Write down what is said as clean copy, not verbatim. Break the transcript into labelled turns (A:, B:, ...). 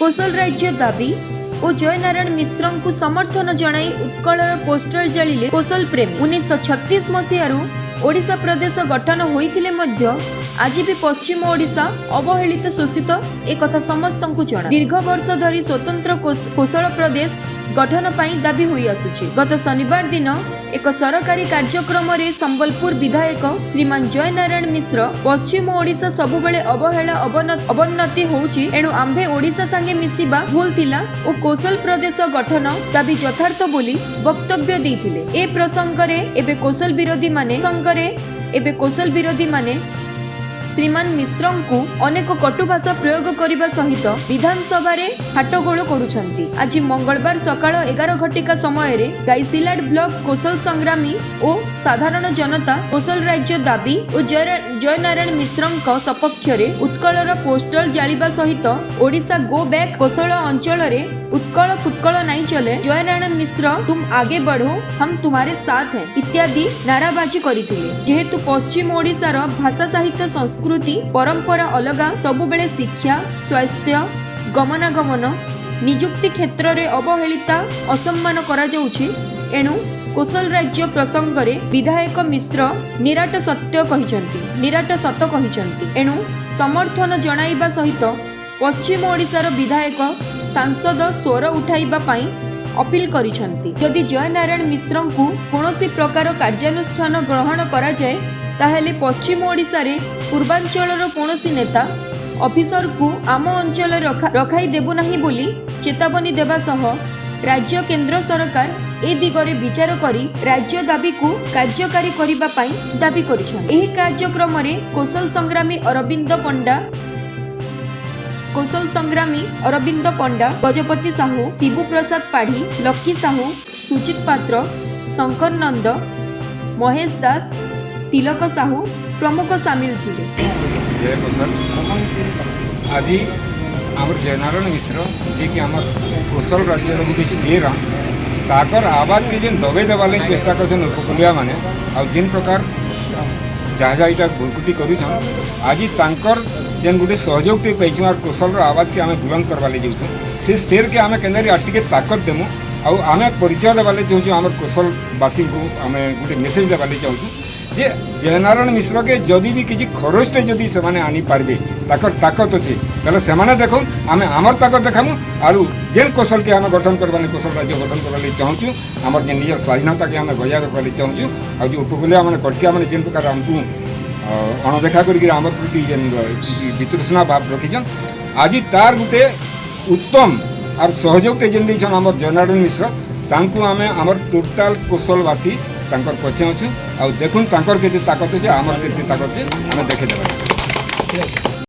A: କୋଶଲ ରାଜ୍ୟ ଦାବି ଓ ଜୟନାରାୟଣ ମିଶ୍ରଙ୍କୁ ସମର୍ଥନ ଜଣାଇ ଉତ୍କଳର ପୋଷ୍ଟର ଜାଳିଲେ କୋଶଲ ପ୍ରେମୀ। 1936 ମସିହାରୁ ଓଡ଼ିଶା ପ୍ରଦେଶ ଗଠନ ହୋଇଥିଲେ ମଧ୍ୟ ଆଜି ବି ପଶ୍ଚିମ ଓଡ଼ିଶା ଅବହେଳିତ, ଶୋଷିତ, ଏକଥା ସମସ୍ତଙ୍କୁ ଜଣା। ଦୀର୍ଘ ବର୍ଷ ଧରି ସ୍ୱତନ୍ତ୍ର କୋଶଳ ପ୍ରଦେଶ ଗଠନ ପାଇଁ ଦାବି ହୋଇଆସୁଛି। ଗତ ଶନିବାର ଦିନ ଏକ ସରକାରୀ କାର୍ଯ୍ୟକ୍ରମରେ ସମ୍ବଲପୁର ବିଧାୟକ ଶ୍ରୀମାନ ଜୟନାରାୟଣ ମିଶ୍ର ପଶ୍ଚିମ ଓଡ଼ିଶା ସବୁବେଳେ ଅବହେଳା, ଅବନତି ହେଉଛି, ଏଣୁ ଆମ୍ଭେ ଓଡ଼ିଶା ସାଙ୍ଗେ ମିଶିବା ଭୁଲ ଥିଲା ଓ କୋଶଲ ପ୍ରଦେଶ ଗଠନ ଦାବି ଯଥାର୍ଥ ବୋଲି ବକ୍ତବ୍ୟ ଦେଇଥିଲେ। ଏ ପ୍ରସଙ୍ଗରେ ଏବେ କୋଶଲ ବିରୋଧୀ ମାନେ ଶ୍ରୀମାନ ମିଶ୍ରଙ୍କୁ ଅନେକ କଟୁ ଭାଷା ପ୍ରୟୋଗ କରିବା ସହିତ ବିଧାନସଭାରେ ହାଟଗୋଳ କରୁଛନ୍ତି। ଆଜି ମଙ୍ଗଳବାର ସକାଳ 11 ଘଟିକା ସମୟରେ ଗାଇସିଲାଟ ବ୍ଲକ କୋଶଲ ସଂଗ୍ରାମୀ ଓ ସାଧାରଣ ଜନତା କୋଶଲ ରାଜ୍ୟ ଦାବି ଓ ଜୟନାରାୟଣ ମିଶ୍ରଙ୍କ ସପକ୍ଷରେ ଉତ୍କଳର ପୋଷ୍ଟର ଜାଳିବା ସହିତ "ଓଡ଼ିଶା ଗୋ ବ୍ୟାକ୍", "କୋଶଳ ଅଞ୍ଚଳରେ ଉତ୍କଳ ଫୁତ୍କଳ ନାଇଁ ଚଲେ", "ଜୟନାରାୟଣ ମିଶ୍ର ତୁମ ଆଗେ ବଢ଼ୋ, ହମ୍ ତୁମ୍ହାରେ ସାଥ ହୈ" ଇତ୍ୟାଦି ନାରାବାଜି କରିଥିଲେ। ଯେହେତୁ ପଶ୍ଚିମ ଓଡ଼ିଶାର ଭାଷା, ସାହିତ୍ୟ, ସଂସ୍କୃତି, ପରମ୍ପରା ଅଲଗା, ସବୁବେଳେ ଶିକ୍ଷା, ସ୍ୱାସ୍ଥ୍ୟ, ଗମନାଗମନ, ନିଯୁକ୍ତି କ୍ଷେତ୍ରରେ ଅବହେଳିତା, ଅସମ୍ମାନ କରାଯାଉଛି, ଏଣୁ କୋଶଲ ରାଜ୍ୟ ପ୍ରସଙ୍ଗରେ ବିଧାୟକ ମିଶ୍ର ନିରାଟ ସତ୍ୟ କହିଛନ୍ତି, ନିରାଟ ସତ କହିଛନ୍ତି। ଏଣୁ ସମର୍ଥନ ଜଣାଇବା ସହିତ ପଶ୍ଚିମ ଓଡ଼ିଶାର ବିଧାୟକ, ସାଂସଦ ସ୍ୱର ଉଠାଇବା ପାଇଁ ଅପିଲ କରିଛନ୍ତି। ଯଦି ଜୟନାରାୟଣ ମିଶ୍ରଙ୍କୁ କୌଣସି ପ୍ରକାର କାର୍ଯ୍ୟାନୁଷ୍ଠାନ ଗ୍ରହଣ କରାଯାଏ, ତାହେଲେ ପଶ୍ଚିମ ଓଡ଼ିଶାରେ ପୂର୍ବାଞ୍ଚଳର କୌଣସି ନେତା, ଅଫିସରକୁ ଆମ ଅଞ୍ଚଳରେ ରଖାଇ ଦେବୁ ନାହିଁ ବୋଲି ଚେତାବନୀ ଦେବା ସହ ରାଜ୍ୟ କେନ୍ଦ୍ର ସରକାର ଏ ଦିଗରେ ବିଚାର କରି ରାଜ୍ୟ ଦାବିକୁ କାର୍ଯ୍ୟକାରୀ କରିବା ପାଇଁ ଦାବି କରିଛନ୍ତି। ଏହି କାର୍ଯ୍ୟକ୍ରମରେ କୋଶଲ ସଂଗ୍ରାମୀ ଅରବିନ୍ଦ ପଣ୍ଡା, ଗଜପତି ସାହୁ, ଶିବୁ ପ୍ରସାଦ ପାଢ଼ୀ, ଲକି ସାହୁ, ସୁଜିତ ପାତ୍ର, ଶଙ୍କର ନନ୍ଦ, ମହେଶ ଦାସ, ତିଲକ ସାହୁ ପ୍ରମୁଖ ସାମିଲ ଥିଲେ।
B: ଜୟ କୋଶଲ। ଆଜି ଆମର ଜୟନାରାୟଣ ମିଶ୍ର, ଯିଏକି ଆମର କୋଶଲ ରାଜ୍ୟର ଗୋଟେ ଶେର, ତାକର ଆବାଜକେ ଯେନ୍ ଦବେଇ ଦେବା ଲାଗି ଚେଷ୍ଟା କରୁଛନ୍ ଉପକୂଳିଆ ମାନେ ଆଉ ଯେନ୍ ପ୍ରକାର ଯାହା ଯାହା ଇଟା ଭୁଲକୁଟି କରୁଛନ୍, ଆଜି ତାଙ୍କର ଯେନ୍ ଗୋଟେ ସହଯୋଗଟେ ପାଇଛୁଁ ଆର୍ କୋଶଲର ଆବାଜକେ ଆମେ ବୁଲନ୍ଦ କରବା ଲାଗି ଯାଉଛୁ, ସେ ଶେର୍କେ ଆମେ କେନ୍ତାରି ଆର୍ ଟିକେ ତାକତ ଦେମୁ। ଆଉ ଆମେ ପରିଚୟ ଦେବା ଲାଗି ଚାହୁଁଛୁ, ଆମର କୋଶଲବାସୀଙ୍କୁ ଆମେ ଗୋଟେ ମେସେଜ ଦେବା ଲାଗି ଚାହୁଁଛୁ ଯେ ଜୟନାରାୟଣ ମିଶ୍ରକେ ଯଦି ବି କିଛି ଖରୋଚଟେ ଯଦି ସେମାନେ ଆଣିପାରିବେ, ତାକର ତାକତ ଅଛି, ତାହେଲେ ସେମାନେ ଦେଖୁନ୍, ଆମେ ଆମର ତାକତ ଦେখাମୁ। ଆରୁ ଯେନ୍ କୋଶଲକେ ଆମେ ଗଠନ କରବା ଲାଗି, କୋଶଲ ରାଜ୍ୟ ଗଠନ କରବା ଲାଗି ଚାହୁଁଛୁ, ଆମର ଯେନ୍ ନିଜର ସ୍ୱାଧୀନତାକେ ଆମେ ବଜାୟ ରଖବା ଲାଗି ଚାହୁଁଛୁ, ଆଉ ଯେଉଁ ଉପକୂଳିଆ ମାନେ, କଟକିଆ ମାନେ ଯେନ୍ ପ୍ରକାର ଆମକୁ ଅଣଦେଖା କରିକି ଆମର ପ୍ରତି ଯେନ୍ ବିତୃଷ୍ଣା ଭାବ ରଖିଛନ୍, ଆଜି ତାର ଗୋଟେ ଉତ୍ତମ ଆର୍ ସହଯୋଗଟେ ଯେନ୍ ଦେଇଛନ୍ ଆମର ଜୟନାରାୟଣ ମିଶ୍ର, ତାଙ୍କୁ ଆମେ ଆମର ଟୋଟାଲ କୋଶଲବାସୀ ତାଙ୍କର ପଛେ ଅଛୁ। ଆଉ ଦେଖୁନ୍, ତାଙ୍କର କେତେ ତାକତ ଅଛି, ଆମର କେତେ ତାକତ ଅଛି, ଆମେ ଦେଖେଇଦେବା।